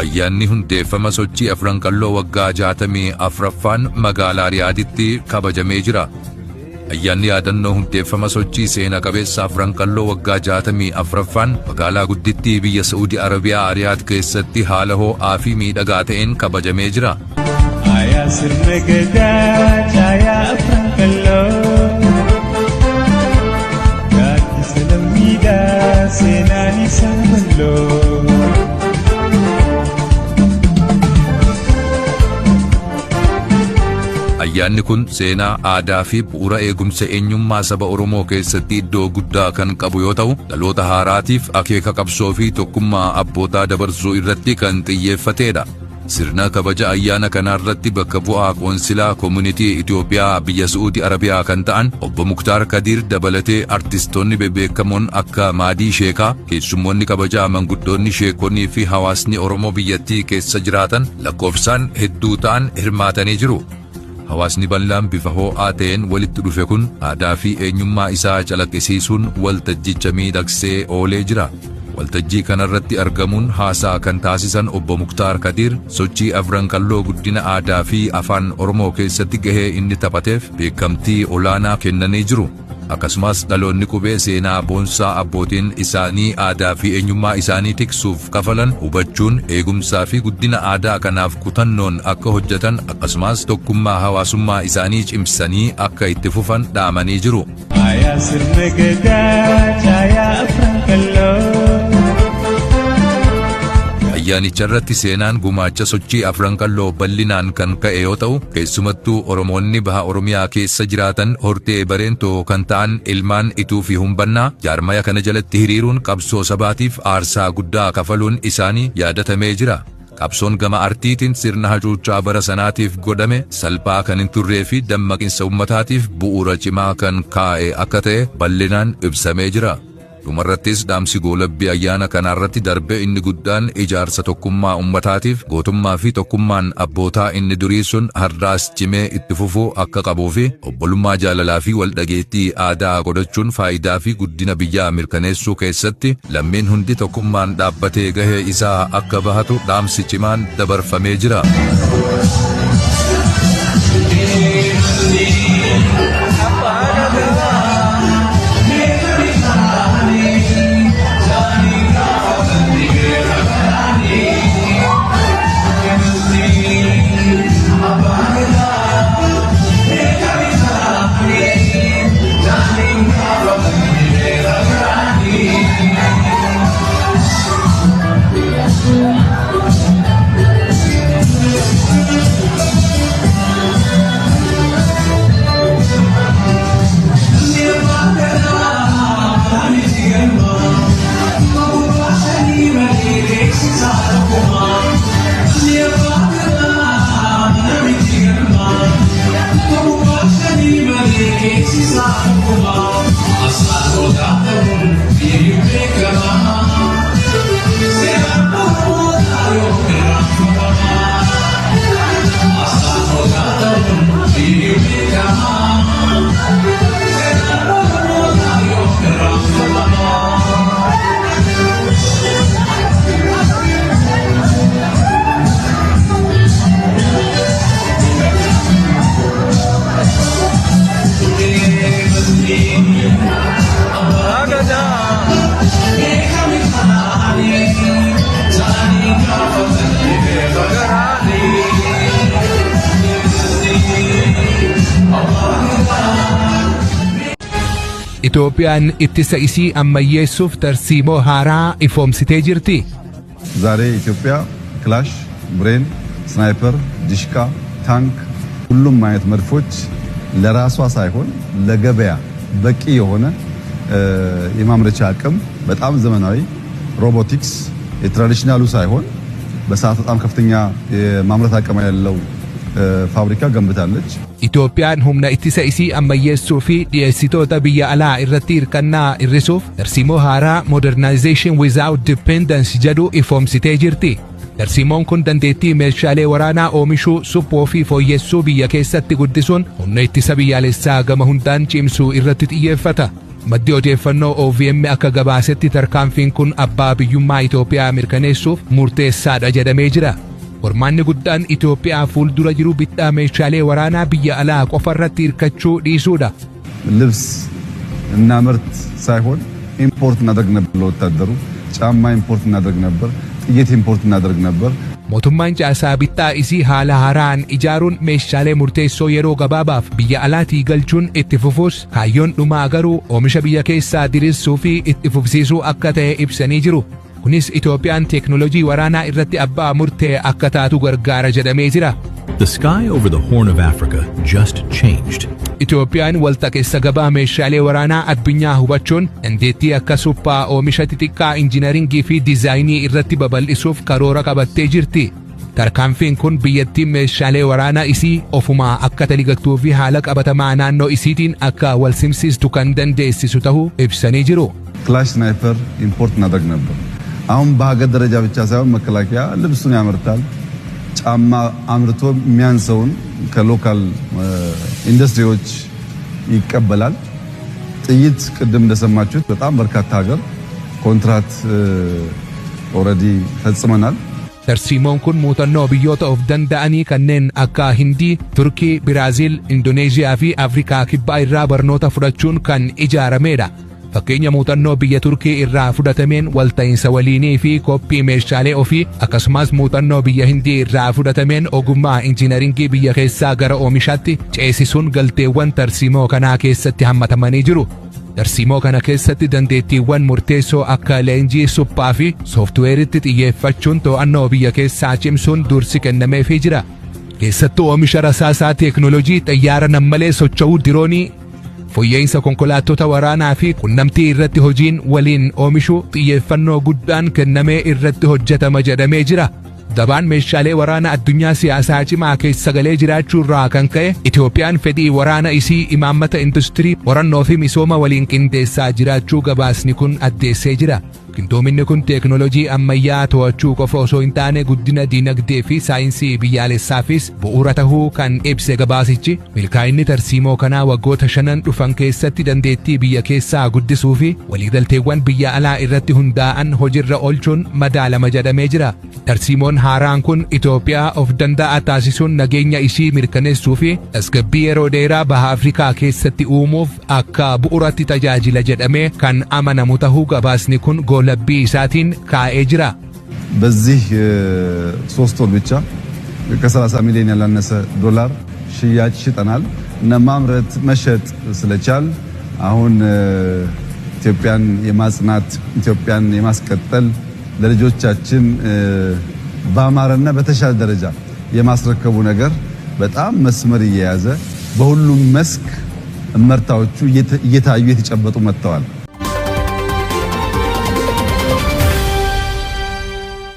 Ayyaanni hundeeffama sochii Afran Qalloo waggaa 64ffaan magaalaa Riyaaditti kabajamee jira. Ayyaanni yaadannoo hundeeffama sochii seena qabeessa Afran Qalloo waggaa 64ffaan magaalaa guddittii biyya Sa'uudi Arabiyaa Riyaad keessatti haala ho'aa fi miidhagaa ta'een kabajamee jira. Aayaa sirna gadaa caayaa Afran Qalloo, gaaddisa lammiidhaa seenaan isaa bal'oo. Ayyaanni kun seenaa, aadaa fi bu'uura eegumsa eenyummaa saba Oromoo keessatti iddoo guddaa kan qabu yoo ta'u, dhaloota haaraatiif akeeka qabsoo fi tokkummaa abbootaa dabarsuu irratti kan xiyyeeffatedha. Sirna kabaja ayyaana kanaa irratti bakka bu'aa qoonsilaa koomunitii Itoophiyaa biyya Su'uudi Arabiyaa kan ta'an obbo Muktaar Kadiir dabalatee artistoonni bebeekamoon akka Maadii Sheekaa, keessummoonni kabajaa, manguddoonni, sheekonnii fi hawaasni Oromoo biyyattii keessa jiraatan lakkoofsaan hedduu ta'an hirmaatanii jiru. Hawaasni bal'aan bifa ho'aa ta'een walitti dhufe kun aadaa fi eenyummaa isaa calaqqisiisuun waltajjicha miidhagsee oolee jira. Waltajjii kanarratti argamuun haasaa kan taasisan obbo Muktaar Kadiir sochii Afran Qalloo guddina aadaa fi afaan Oromoo keessatti gahee inni taphateef beekamtii olaanaa kennanii jiru. Akkasumas dhaloonni qubee seenaa boonsaa abbootiin isaanii aadaa fi eenyummaa isaanii tiksuuf kafalan hubachuun eegumsaa fi guddina aadaa kanaaf kutannoon akka hojjetan, akkasumas tokkummaa hawaasummaa isaanii cimsanii akka itti fufan dhaamanii jiru. Aayaa sirna gadaa caayaa Afran Qalloo. Ayyaanicha irratti seenaan gumaacha sochii Afran Qalloo bal'inaan kan ka'e yoo ta'u, keessumattuu Oromoonni baha Oromiyaa keessa jiraatan hortee Bareentoo kan ta'an ilmaan Ituu fi Humbannaa jaarmaya kana jalatti hiriiruun qabsoo sabaatiif aarsaa guddaa kafaluun isaanii yaadatamee jira. Qabsoon gama artiitiin sirna hacuuccaa bara sanaatiif godhame salphaa kan hin turree fi dammaqinsa ummataatiif bu'uura cimaa kan kaa'e akka ta'e bal'inaan ibsamee jira. Dhumarrattis dhaamsi goolabbii ayyaana kanaarratti darbe inni guddaan ijaarsa tokkummaa ummataatiif gootummaa fi tokkummaan abbootaa inni durii sun har'aas cimee itti fufuu akka qabuu fi obbolummaa, jaalalaa fi waldhageettii aadaa godhachuun faayidaa fi guddina biyyaa mirkaneessuu keessatti lammiin hundi tokkummaan dhaabbatee gahee isaa akka bahatu dhaamsi cimaan dabarfamee jira. Itoophiyaan ittisa isii ammayyeessuuf tarsiimoo haaraa ifoomsitee jirti. ዛሬ ኢትዮጵያ ክላሽ፣ ብሬን፣ ስናይፐር፣ ዲሽቃ፣ ታንክ፣ ሁሉም አይነት መድፎች ለራሷ ሳይሆን ለገበያ በቂ የሆነ የማምረቻ አቅም፣ በጣም ዘመናዊ ሮቦቲክስ የ traditional ኡ ሳይሆን በሰዓት በጣም ከፍተኛ የማምረት አቅም ያለው ፋብሪካ ገንብታለች። Itoophiyaan humna ittisa isii ammayyeessuu fi dhiyeessitoota biyya alaa irratti hirkannaa hir'isuuf tarsiimoo haaraa Modernization Without Dependence jedhu ifoomsitee jirti. Tarsiimoon kun dandeettii meeshaalee waraanaa oomishuu, suphuu fi fooyyessuu biyya keessatti guddisuun humna ittisa biyyaalessaa gama hundaan cimsuu irratti xiyyeeffata. Maddi odeeffannoo OVM akka gabaasetti tarkaanfiin kun abbaa biyyummaa Itoophiyaa mirkaneessuuf murteessaadha jedhamee jira. Qormaanni guddaan Itoophiyaa fuuldura jiru bittaa meeshaalee waraanaa biyya alaa qofa irratti hirkachuu dhiisuudha. ልብስ እናመርት ሳይሆን ኢምፖርት እናደርግ ነበር። ለወታደሩ ጫማ ኢምፖርት እናደርግ ነበር። ጥይት ኢምፖርት እናደርግ ነበር። Mootummaan caasaa bittaa isii haala haaraan ijaaruun meeshaalee murteessoo yeroo gabaabaaf biyya alaatii galchuun itti fufuus, kaayyoon dhumaa garuu oomisha biyya keessaa diriirsuu fi itti fufsiisuu akka ta'e ibsanii jiru. Kunis Itoophiyaan teeknoolojii waraanaa irratti abbaa murtee akka taatu gargaara jedhamee jira. The sky over the Horn of Africa just changed. Itoophiyaan walxaqeessa gabaa meeshaalee waraanaa addunyaa hubachuun dandeettii akka suphaa, oomisha xixiqqaa, injiinaringii fi diizaayinii irratti babal'isuuf karoora qabattee jirti. Tarkaanfiin kun biyyattiin meeshaalee waraanaa isii ofumaa akka taligattuu fi haala qabatamaa naannoo isiitiin akka wal simsiistu kan dandeessisu ta'uu ibsanii jiru. ክላሽ ስናይፐር ኢምፖርት እናደርግ ነበር። አሁን በሀገር ደረጃ ብቻ ሳይሆን መከላከያ ልብሱን ያመርታል። ጫማ አምርቶ የሚያንሰውን ከሎካል ኢንዱስትሪዎች ይቀበላል። ጥይት ቅድም እንደሰማችሁት በጣም በርካታ ሀገር ኮንትራት ኦልሬዲ ፈጽመናል። Tarsiimoon kun muuxannoo biyyoota of danda'anii kanneen akka Hindii, Turkii, Biraaziil, Indoneeziyaa fi Afrikaa Kibbaa irraa barnoota fudhachuun kan ijaaramedha. Fakkeenya muuxannoo biyya Turkii irraa fudhatameen walta'iinsa waliinii fi koppii meeshaalee ofii, akkasumas muuxannoo biyya Hindii irraa fudhatameen ogummaa injiinaringii biyya keessaa gara oomishaatti ceesisuun galteewwan tarsiimoo kanaa keessatti hammatamanii jiru. Tarsiimoo kana keessatti dandeettiiwwan murteessoo akka leenjii, suphaa fi sooftuweeritti xiyyeeffachuun to'annoo biyya keessaa cimsuun dursi kennameefii jira. Keessattuu oomisha rasaasaa teeknoolojii, xayyaara nammalee socho'uu diroonii, fooyya'insa konkolaattota waraanaa fi qunnamtii irratti hojiin waliin oomishuu xiyyeeffannoo guddaan kennamee irratti hojjetama jedhamee jira. Gabaan meeshaalee waraana addunyaa siyaasaa cimaa keessa galee jiraachuu irraa kan ka'e, Itoophiyaan fedhii waraana isii imaammata industirii, qorannoo fi misooma waliin qindeessaa jiraachuu gabaasni kun addeessee jira. Qindoominni kun teeknoolojii ammayyaa to'achuu qofa osoo hin taane guddina diinagdee fi saayinsii biyyaalessaafis bu'uura tahuu kan ibse gabaasichi, milkaa'inni tarsiimoo kanaa waggoota 5n dhufan keessatti dandeettii biyya keessaa guddisuu fi waliigalteewwan biyya alaa irratti hundaa'an hojiirra oolchuun madaalama jedhamee jira. Tarsiimoon haaraan kun Itoophiyaa of danda'a taasisuun nageenya ishii mirkaneessuu fi tasgabbii yeroo dheeraa baha Afrikaa keessatti uumuuf akka bu'uuratti tajaajila jedhamee kan amanamu tahuu gabaasni kun goolabbii isaatiin kaa'ee jira. በዚህ 3 ወር ብቻ ከ30 ሚሊዮን ያላነሰ ዶላር ሽያጭ ሽጠናል እና ማምረት መሸጥ ስለቻል አሁን ኢትዮጵያን የማጽናት፣ ኢትዮጵያን የማስቀጠል፣ ለልጆቻችን ባማረና በተሻለ ደረጃ የማስረከቡ ነገር በጣም መስመር እየያዘ በሁሉም መስክ እመርታዎቹ እየታዩ የተጨበጡ መጥተዋል።